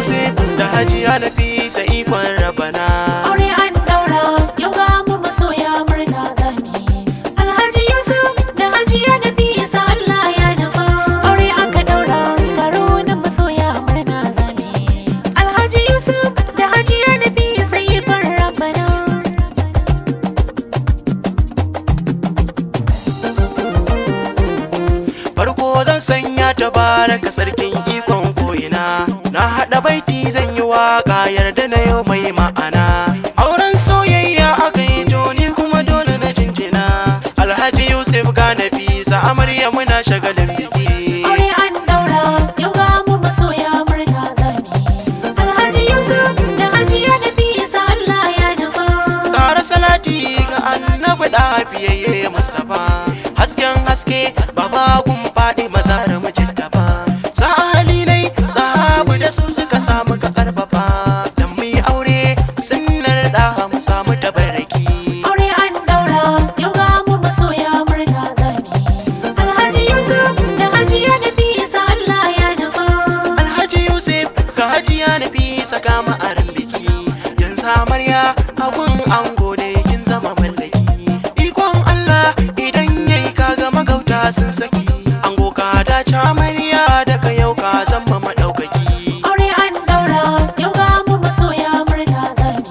Yusuf da Hajiya Nafisa, ikon Rabana. Aure an daura, yau ga mu masoya murna zami. Alhaji Yusuf da Hajiya Nafisa, Allah ya nufa. Aure aka daura, taro na masoya murna zami. Alhaji Yusuf da Hajiya Nafisa, ikon Rabbana. Farko zan sanya tabaraka sarkin ikon ko'ina. Na haɗa baiti zan yi waƙa, yarda na yau mai ma'ana. Auren soyayya aka yi joni kuma dole na jinjina. Alhaji Yusuf ga Nafisa amarya, muna shagalin biki. Aure an daura, yau ga mu masoya murna zami. Alhaji Yusuf da Hajiya Nafisa, Allah ya nufa. Ƙara salati ga Annabi da fiyayye Mustapha. Hasken haske, baba gun faɗi maza da majittaba. Sahalinai, sahabu da su suka samu ka karfafa. Dan mu yi aure, sunnar da mu samu tabarraki. Aure an daura, yau ga mu masoya murna zami. Alhaji Yusuf da Hajiya Nafisa, Allah ya nufa. Alhaji Yusuf ga Hajiya Nafisa kama aran biki. Yanzu amarya agun ango da kin zama mallaki. Ikon Allah idan yayi kaga magauta sun saki. Ango ka dace, amarya daga yau ka zama madaukaki. Aure an daura, yau ga mu masoya murna zami.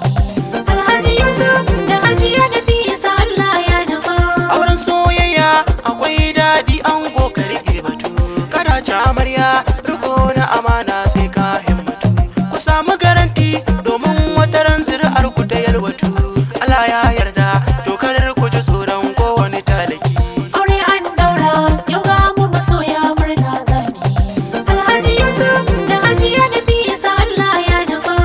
Alhaji Yusuf da Hajiya Nafisa, Allah ya nufa. Auren soyayya akwai daɗi, ango ka riƙe batu. Kada ci amarya riko na amana sai ka himmatu. Ku samu garanti domin wataran zuri'ar ku ta yalwatu. Allah ya yarda dokar ku ji tsoron kowane talaki. Aure an daura, yau ga mu masoya murna zami. Alhaji Yusuf da Hajiya Nafisa, Allah ya nufa.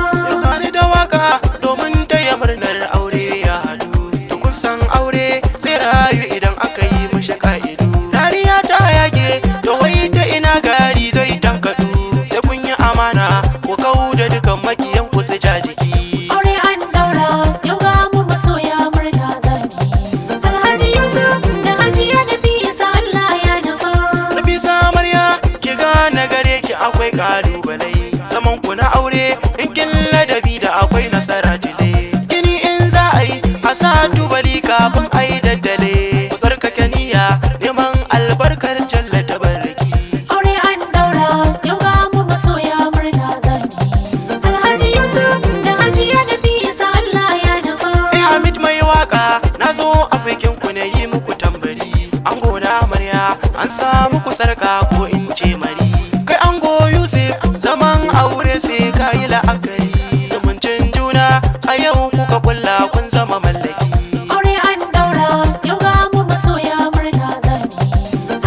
Gani da waka domin taya murnar aure ya haɗu. To kun san aure sai rayu idan aka yi mishi ka'idu. Dariya ta yage to wai ta ina gari zai tankaɗu. Sai kun yi amana ku kau da dukan makiyan ku su ja jiki. Aure an daura, yau ga mu masoya murna zami. Alhaji Yusuf da Hajiya Nafisa, Allah ya nufa. Nafisa amarya ki gane gare ki akwai kalubalai. Zaman ku na aure in kin ladabi da akwai nasara tile. Gini in za a yi a sa tubali kafin a yi daddale. Ku tsarkake niyya neman albarkar jalla tabarraki. Aure an daura, yau ga mu masoya murna zami. Alhaji Yusuf da Hajiya Nafisa, Allah ya nufa. Eh Hamid mai waka na zo a bikin ku ne yi muku tambari. Ango da amarya an sa muku sarka ko in ce mari. Kai ango Yusuf zaman aure sai ka yi la'akari. Zumuncin juna a yau kuka kulla kun zama mallaki. Aure an daura, yau ga mu masoya murna zami.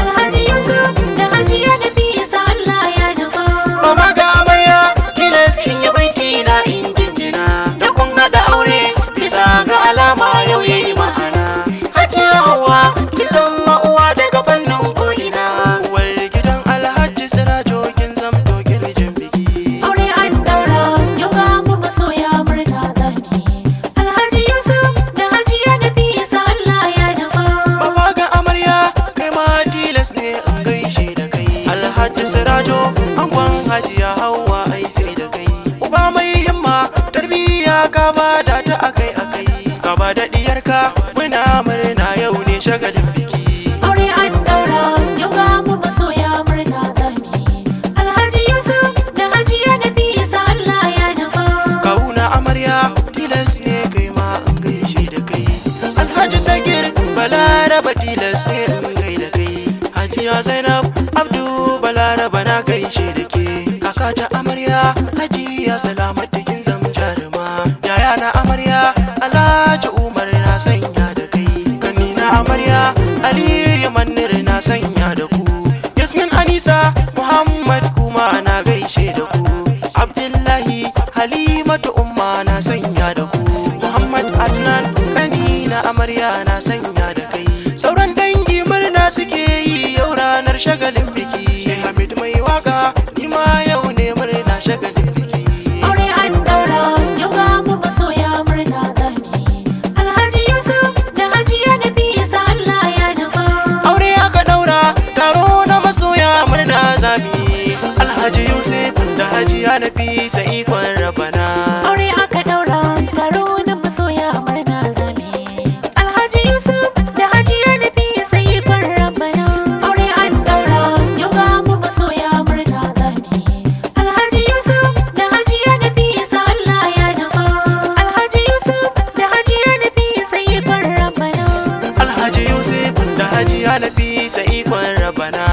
Alhaji Yusuf da Hajiya Nafisa, Allah ya nufa. Mama ga amarya tilas in yi baiti na in jinjina. Da kun haɗa aure bisa ga alama yau yayi ma'ana. Hajiya Hauwa ki zama uwa daga fannin ko'ina. Uwar gidan Alhaji Sirajo kin zamto kirjin biki. Aure an daura, yau ga mu masoya murna zami. Alhaji Yusuf da Hajiya Nafisa, Allah ya nufa. Baba ga amarya kai ma tilas ne in gaishe da kai. Alhaji Sirajo angon Hajiya Hauwa ai sai da kai. Uba mai himma tarbiyya ka bada ta akai akai. Ka ba da diyarka muna murna yau ne shagalin biki. Aure an daura, yau ga mu masoya murna zami. Alhaji Yusuf da Hajiya Nafisa, Allah ya nufa. Kawuna amarya tilas ne kai ma in gaishe da kai. Alhaji Sagir Balaraba tilas ne in gaida kai. Hajiya Zainab Abdu Balaraba na gaishe da ke. Kaka ta amarya Hajiya Salamatu kin zam jaruma. Yaya na amarya Alhaji Umar na sanya da kai. Kani na amarya Aliyu Manir na sanya da ku. Yasmin Anisa Muhammad kuma na gaishe da ku. Abdullahi Halimatu Umma na sanya da ku. Muhammad Adnan kani na amarya na sanya da kai. Sauran dangi murna suke yi yau ranar shagalin biki. Hamid mai waka ni ma yau ne murna shagalin biki. Aure an daura, yau ga mu masoya murna zami. Alhaji Yusuf da Hajiya Nafisa, Allah ya nufa. Aure aka daura, taro na masoya murna zami. Alhaji Yusuf da Hajiya Nafisa, ikon Rabana. Aure aka daura, taro na masoya murna zami. Alhaji Yusuf da Hajiya Nafisa, ikon Rabbana. Aure an daura, yau ga mu masoya murna zami. Alhaji Yusuf da Hajiya Nafisa, Allah ya nufa. Alhaji Yusuf da Hajiya Nafisa, ikon Rabbana. Alhaji Yusuf da Hajiya Nafisa, ikon Rabana.